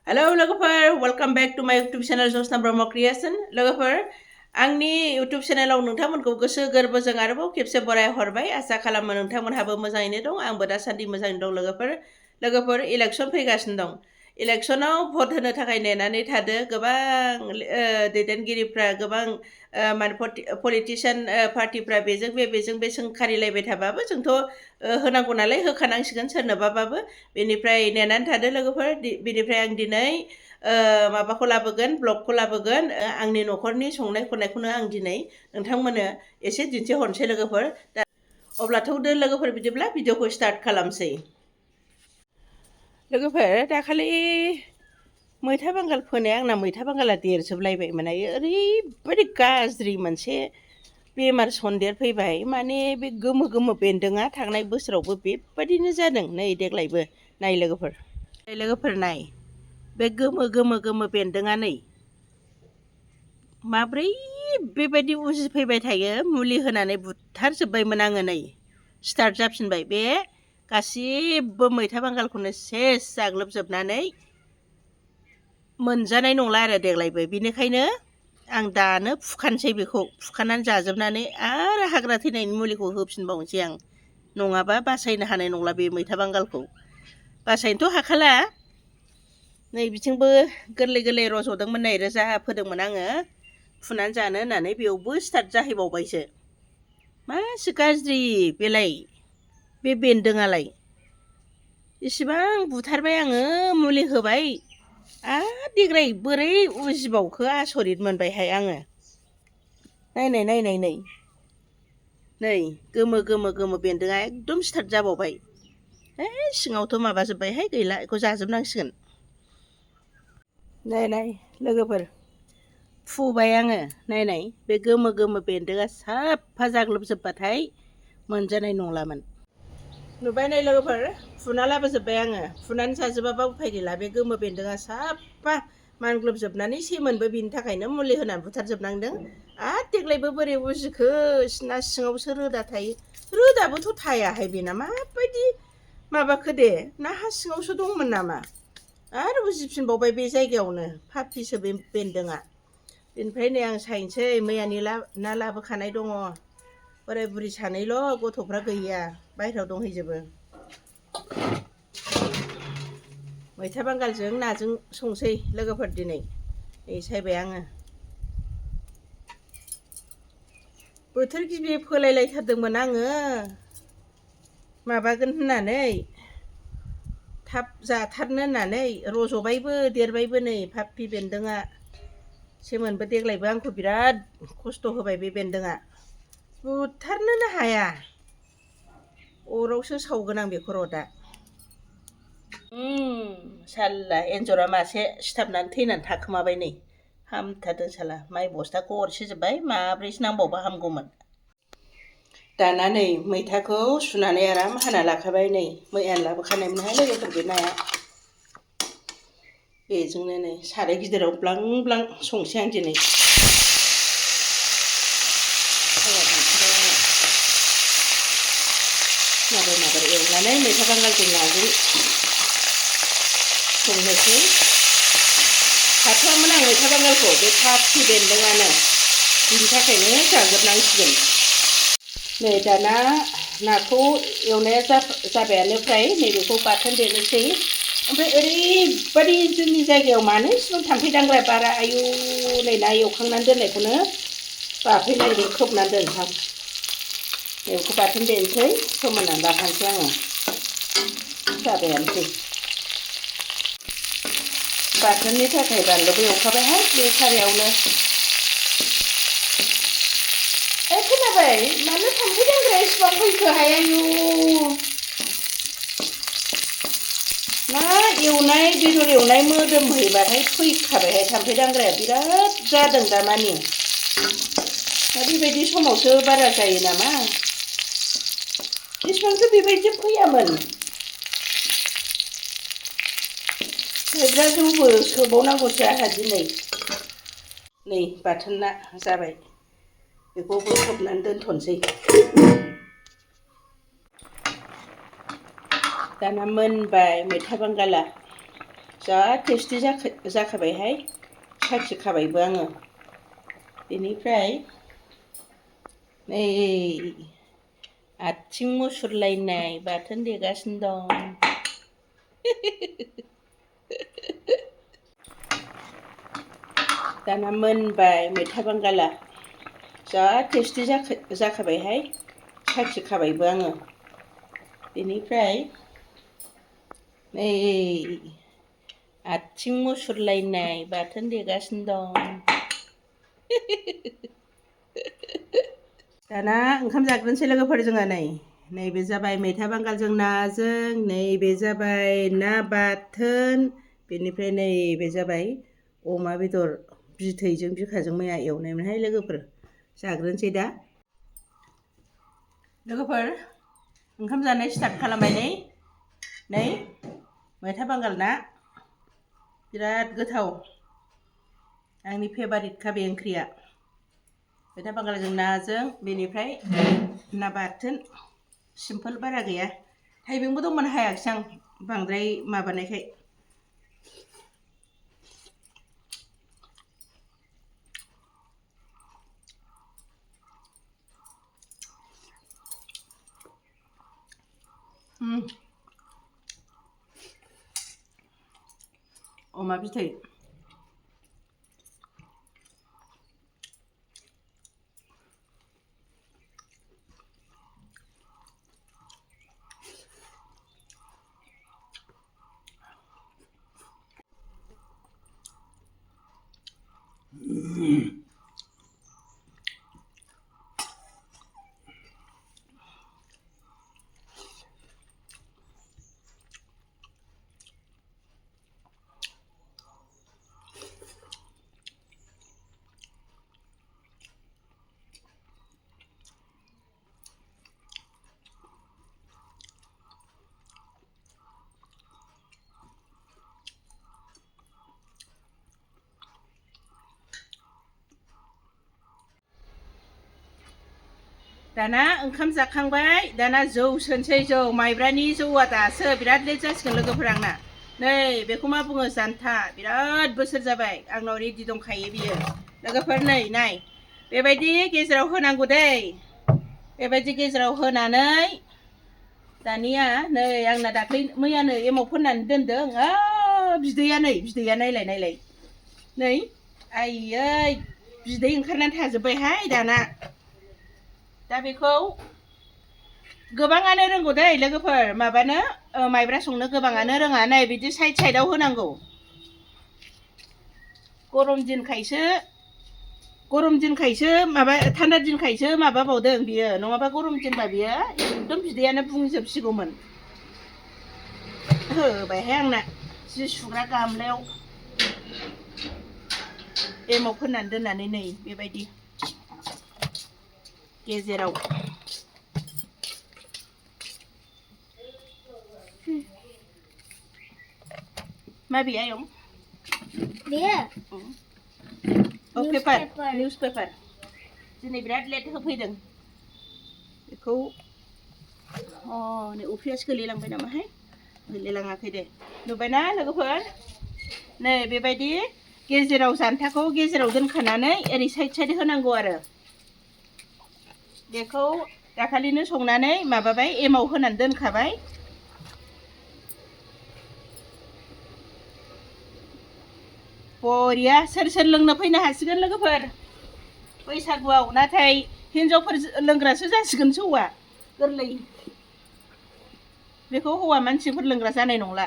hello लोगोफोर welcome back to माय YouTube channel जसना Brahma creation लोगोफोर आंनि इउटुब चेनेलाव नोंथांमोनखौ गोसो गोरबोजों आरोबाव खेबसे बराय हरबाय आसा खालामो नोंथांमोनहाबो मोजाङैनो दं आंबो दासान्दि मोजाङैनो दं लोगोफोर इलेक्सन फैगासिनो दं इलेक्सनाव भट होनो थाखाय नेनानै थादो गोबां दैदेनगिरिफ्रा गोबां पलिटिशियान पार्टिफ्रा बेजों बे सोंखारिलायबाय थाबाबो जोंथ' होनांगौ नालाय होखानांसिगोन सोरनोबाबाबो बेनिफ्राय नेनानै थादो लोगोफोर बेनिफ्राय आं दिनै माबाखौ लाबोगोन ब्लगखौ लाबोगोन आंनि न'खरनि संनाय खुरनायखौनो आं दिनै नोंथांमोननो एसे दिन्थिहरनोसै लोगोफोर अब्लाथ' लोगोफोर बिदिब्ला भिडिअखौ स्टार्ट खालामसै लोगोफोर दाखालि मैथा बांगाल फोनाया आंना मैथा बांगाला देरजोबलायबायमोन ओरैबायदि गाज्रि मोनसे बेमार सन्देर फैबाय माने बे गोमो गोमो बेन्दोंआ थांनाय बोसोरावबो बेबायदिनो जादों नै देग्लायबो नाय लोगोफोर नाय बे गोमो बेन्दोंआ नै माब्रै बेबायदि उजिफैबाय थायो मुलि होनानै बुथारजोब्बायमोन आङो नै स्टार्ट जाफिनबाय बे गासिबो मैथा बांगालखौनो सेस जाग्लोबजोबनानै मोनजानाय नंला आरो देग्लायबो बिनिखायनो आं दानो फुखानोसै बेखौ फुखानानै जाजोबनानै आरो हाग्रा थैनायनि मुलिखौ होफिनबावनोसै आं नङाबा बासायनो हानाय नंला बे मैथा बांगालखौ बासायनोथ' हाखाला नै बिथिंबो गोरलै रज'दोंमोन नै रोजा फोदोंमोन आङो फुनानै जानो होननानै बेयावबो स्टार्ट जाहैबावबायसो मासि गाज्रि बेलाय बे बेन्दोंआलाय इसिबां बुथारबाय आङो मुलि होबाय आरो देग्लाय बोरै उजिबावखो आसरित मोनबायहाय आङो नायनाय नै गोमो बेन्दोंआ एकदम स्टार्ट जाबावबाय सिङावथ' माबाजोब्बायहाय गैला बेखौ जाजोबनांसिगोन नाय लोगोफोर फुबाय आङो नायनाय बे गोमो बेन्दोंआ साफा जाग्लोबजोबबाथाय मोनजानाय नंलामोन नुबाय नै लोगोफोर फुना लाबोजोब्बाय आङो फुनानै जाजोबाबा उफाय गैला बे गोमो बेन्दोंआ साफा मानग्लोबजोबनानै सेमोनबो बिनि थाखायनो मुलि होनानै बुथारजोबनांदों आरो देग्लायबो बोरै उजिखो ना सिङावसो रोदा थायो रोदाबोथ' थायाहाय बेना माबायदि माबाखो दे ना हा सिङावसो दंमोन नामा आरो उजिफिनबावबाय बे जायगायावनो फाफ्लिसो बे बेन्दोंआ बेनिफ्राय नै आं सायनोसै मैयानि ना लाबोखानाय दङ बोराय बुरि सानैल' गथ'फ्रा गैया बायह्रायाव दंहैजोबो मैथा बांगालजों नाजों संसै लोगोफोर दिनै नै सायबाय आङो बोथोर गिबि फोलायलायथारदोंमोन आङो माबागोन होननानै थाब जाथारनो होननानै रज'बायबो देरबायबो नै फाफ्लि बेन्दोंआ सेमोनबो देग्लायबो आंखौ बिराद खस्थ' होबाय बे बेन्दोंआ बुथारनोनो हाया अरावसो सावगोन आं बेखौ र' दा साल्ला एन्जरा मासे सिथाबनानै थैनानै थाखोमाबाय नै हामथारदों साला माइ बस्थाखौ अरसिजोब्बाय माब्रैसो नांबावबा हामगौमोन दाना नै मैथाखौ सुनानै आराम हाना लाखाबाय नै मैयानो लाबोखानायमोनहाय लोगोफोर बे नाया बेजोंनो नै साराय गिदिराव ब्लां संसै आं दिनै माबार एवनानै मैथा बांगालजों नाजों संनोसै हाथ'वामोन आं मैथा बांगालखौ बे फाफ्लि बेन्दोंआनो बिनि थाखायनो जाजोबनांसिगोन नै दाना नाखौ एवनाया जाबायानो फ्राय नैबेखौ बाथोन देनोसै ओमफ्राय ओरैबादि जोंनि जायगायाव मानो इसिबां थाम्फै दांग्रा बारा आयु नै ना एवखांनानै दोननायखौनो बाफैलायदों खोबनानै दोनसां बेखौ बाथोन देनोसै फोमोननानै लाखानोसै आङो जाबायानोसै बाथोननि थाखाय बानलुबो एवखाबायहाय बे सारायावनो खोनाबाय मानो थाम्फै दांग्राया इसिबां फैखोहाय आयु ना एवनाय बेदर एवनाय मोदोमहैबाथाय फैखाबायहाय थाम्फै दांग्राया बिराद जादों दामानि दा बेबायदि समावसो बारा जायो नामा बेसेबांसो बेबायदि फैयामोन मैद्रा जौबो सोबावनांगौसो आंहा दिनै नै बाथोना जाबाय बेखौबो खोबनानै दोनथ'नोसै दाना मोनबाय मैथा बांगाला जा टेस्टि जाखाबायहाय साखिखाबायबो आङो बेनिफ्राय नै आथिं मुसुरलायनाय बाथोन देगासिनो दं दाना मोनबाय मैथा बांगाला जा टेस्टि जाखाबायहाय साखिखाबायबो आङो बेनिफ्राय नै आथिं मुसुरलायनाय बाथोन देगासिनो दं दाना ओंखाम जाग्रोनोसै लोगोफोर जोङो नैबे जाबाय मैथा बांगालजों नाजों नैबे जाबाय ना बाथोन बेनिफ्राय नैबे जाबाय अमा बेदर बिथैजों बिखाजों मैया एवनायमोनहाय लोगोफोर जाग्रोनोसै दा लोगोफोर ओंखाम जानाय स्टार्ट खालामबाय नै मैथा बांगाल ना बिराद गोथाव आंनि फेभारिटखा बे ओंख्रिया मैथा बांगालजों नाजों बेनिफ्राय ना बाथोन सिम्पोल बारा गैया थाइबेंबो दंमोन हायाखिसै आं बांद्राय माबानायखाय अमा बिथै दाना ओंखाम जाखांबाय दाना जौ सोनसै जौ माइब्रानि जौआ दासो बिराद लेट जासिगोन लोगोफोर आंना नै बेखौ मा बुङो जानथा बिराद बोसोर जाबाय आंनाव रेडि दंखायो बियो लोगोफोर नाय बेबायदि गेजेराव होनांगौ दै बेबायदि गेजेराव होनानै दानिया नै आंना दाख्लै मैयानो एमाव फोननानै दोनदों बिदैया नायलाय नै आइयै बिदै ओंखारनानै थाजोब्बायहाय दाना दा बेखौ गोबाङानो रोंगौ दै लोगोफोर माबानो माइब्रा संनो गोबाङानो रोङा नै बिदि साइडआव होनांगौ गरम दिनखायसो माबा थान्दा दिनखायसो माबाबावदों बियो नङाबा गरम दिनबा बियो एकदम बिदैयानो बुंजोबसिगौमोन होबायहाय आंना जि सुग्रा गामलायाव एमाव फोननानै दोननानै नै बेबायदि गेजेराव माबे आयं पेपार निउस पेपार दिनै बिराद लेट होफैदों बेखौ नै अफियास गोलैलांबाय नामाहाय गोलैलाङाखै दे नुबायना लोगोफोर नै बेबायदि गेजेराव जानथाखौ गेजेराव दोनखानानै ओरै साइड होनांगौ आरो बेखौ दाखालिनो संनानै माबाबाय एमाव होनानै दोनखाबाय बरिया सोर लोंनो फैनो हासिगोन लोगोफोर बैसागुआव नाथाय हिनजावफोर लोंग्रासो जासिगोन जौआ गोरलै बेखौ हौवा मानसिफोर लोंग्रा जानाय नंला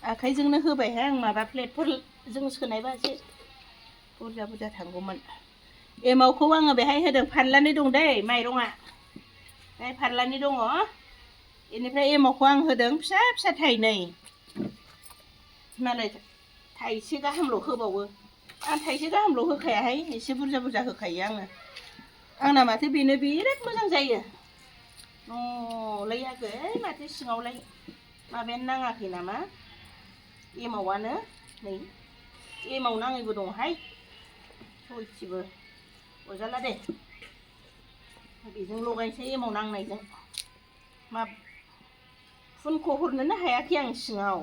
आखाइजोंनो होबायहाय आं माबा प्लेटफोरजों सोनायबा एसे बुरजा थांगौमोन एमावखौ आङो बेहाय होदों फारलानै दं दै माइरङा बेहाय फारलानै दङ बेनिफ्राय एमावखौ आं होदों फिसा थाइनै मालाय थाइसे गाहामल' होबावो आं थाइसे गाहामल' होखायाहाय एसे बुरजा होखायो आंना माथो बेनो बिराद मोजां जायो न'लाय आगै माथो सिङावलाय माबायानो नाङाखै नामा एमावानो नै एमाव नाङैबो दंहाय सयथिबो अरजाला दे बेजों लगायनोसै एमाव नांनायजों मा फुनखौ हरनोनो हायाखै आं सिङाव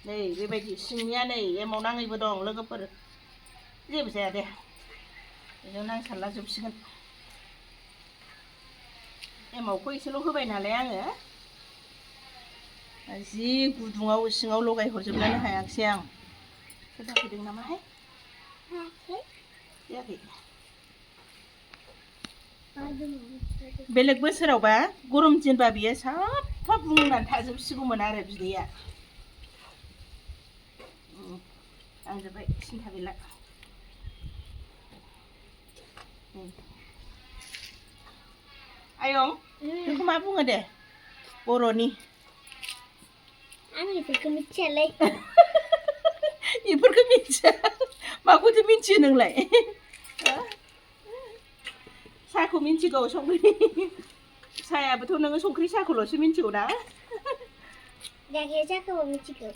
नै बेबायदि सिंनिया नै एमाव नाङैबो दं लोगोफोर जेबो जाया दे बेजों नांसारला जोबसिगोन एमावखौ एसेल' होबाय नालाय आङो जि गुदुङाव सिङाव लगाय हरजोबनोनो हायाखिसै आं सोरबा फैदों नामाहाय जायाखै बेलेग बोसोरावबा गरम दिनबा बियो साफा बुंनानै थाजोबसिगौमोन आरो बिदैया आं जोब्बाय सिन्था गैला आयं बेखौ मा बुङो दे बर'नि आं इफोरखौ मिथियालै इफोरखौ मिथिया माखौथो मिथियो नोंलाय साहाखौ मिथिगौ संख्रि साहायाबोथ' नोङो संख्रि साहाखौल'सो मिथिगौ ना गाइखेर साहाखौबो मिथिगौ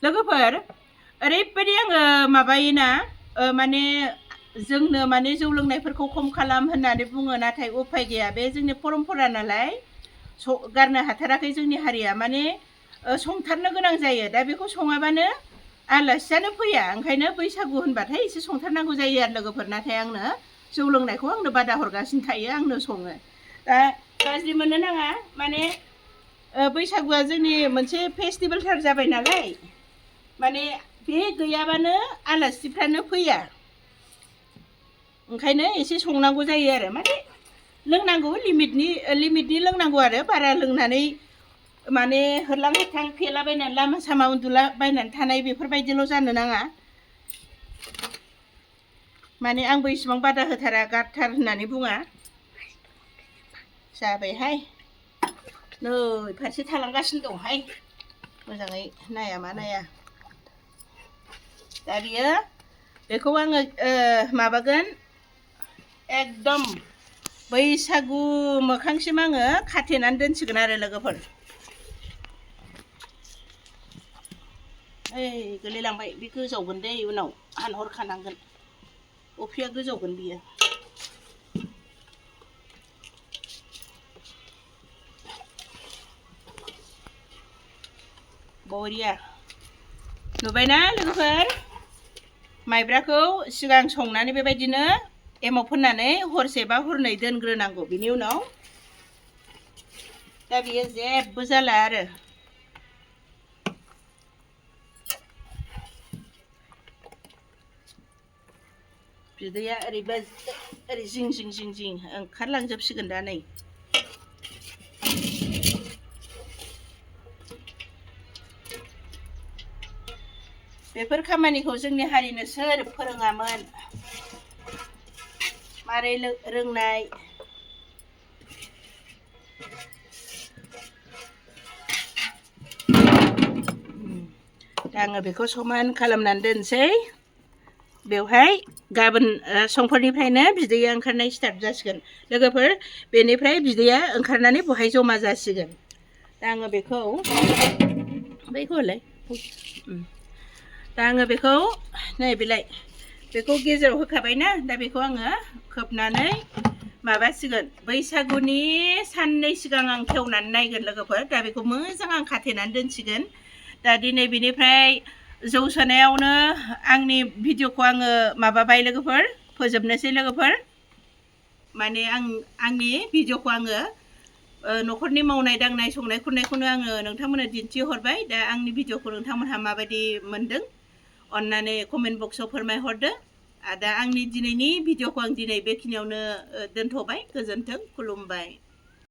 लोगोफोर ओरैबायदि आङो माबायोना माने जोंनो माने जौ लोंनायफोरखौ खम खालाम होननानै बुङो नाथाय उफाय गैया बे जोंनि परम्परा नालाय गारनो हाथाराखै जोंनि हारिया माने संथारनो गोनां जायो दा बेखौ सङाबानो आलासियानो फैया ओंखायनो बैसागु होनबाथाय एसे संथारनांगौ जायो आरो लोगोफोर नाथाय आंनो जौ लोंनायखौ आंनो बादा हरगासिनो थायो आंनो सङो दा गाज्रि मोननो नाङा माने बैसागुआ जोंनि मोनसे फेस्टिभेलथार जाबाय नालाय माने बे गैयाबानो आलासिफ्रानो फैया ओंखायनो एसे संनांगौ जायो आरो माने लोंनांगौ लिमिटनि लोंनांगौ आरो बारा लोंनानै माने होरलां होथां फेलाबायनानै लामा सामा उन्दुलाबायनानै थानाय बेफोरबायदिल' जानो नाङा माने आंबो इसिबां बादा होथारा गारथार होननानै बुङा जाबायहाय नै फारसे थालांगासिनो दंहाय मोजाङै नाया मा नाया दा बेखौ आङो माबागोन एकदम बैसागु मोखांसिम आङो खाथेनानै दोनसिगोन आरो लोगोफोर ओइ गोलैलांबाय बे गोजावगोन दे उनाव हानहरखानांगोन अफ्रिया गोजावगोन बियो बरिया नुबायना लोगोफोर माइब्राखौ सिगां संनानै बेबायदिनो एमाव फोननानै हरसे बा हरनै दोनग्रोनांगौ बिनि उनाव दा बियो जेबो जाला आरो बिदैया ओरै जिं जिं ओंखारलांजोबसिगोन दा नै बेफोर खामानिखौ जोंनि हारिनो सोर फोरोङामोन मारै रोंनाय दा आङो बेखौ समान खालामनानै दोनसै बेवहाय गाबोन समफोरनिफ्रायनो बिदैया ओंखारनाय स्टार्ट जासिगोन लोगोफोर बेनिफ्राय बिदैया ओंखारनानै बहाय जमा जासिगोन दा आङो बेखौ बैखौलाय दा आङो बेखौ नै बिलाइ बेखौ गेजेराव होखाबायना दा बेखौ आङो खोबनानै माबासिगोन बैसागुनि साननै सिगां आं खेवनानै नायगोन लोगोफोर दा बेखौ मोजां आं खाथेनानै दोनसिगोन दा दिनै बिनिफ्राय जौ सोनायावनो आंनि भिडिअखौ आङो माबाबाय लोगोफोर फोजोबनोसै लोगोफोर माने आंनि भिडिअखौ आङो न'खरनि मावनाय दांनाय संनाय खुरनायखौनो आङो नोंथांमोननो दिन्थिहरबाय दा आंनि भिडिअखौ नोंथांमोनहा माबायदि मोनदों अन्नानै कमेन्ट बक्सआव फोरमायहरदो दा आंनि दिनैनि भिडिअखौ आं दिनै बेखिनियावनो दोनथ'बाय गोजोन्थों खुलुमबाय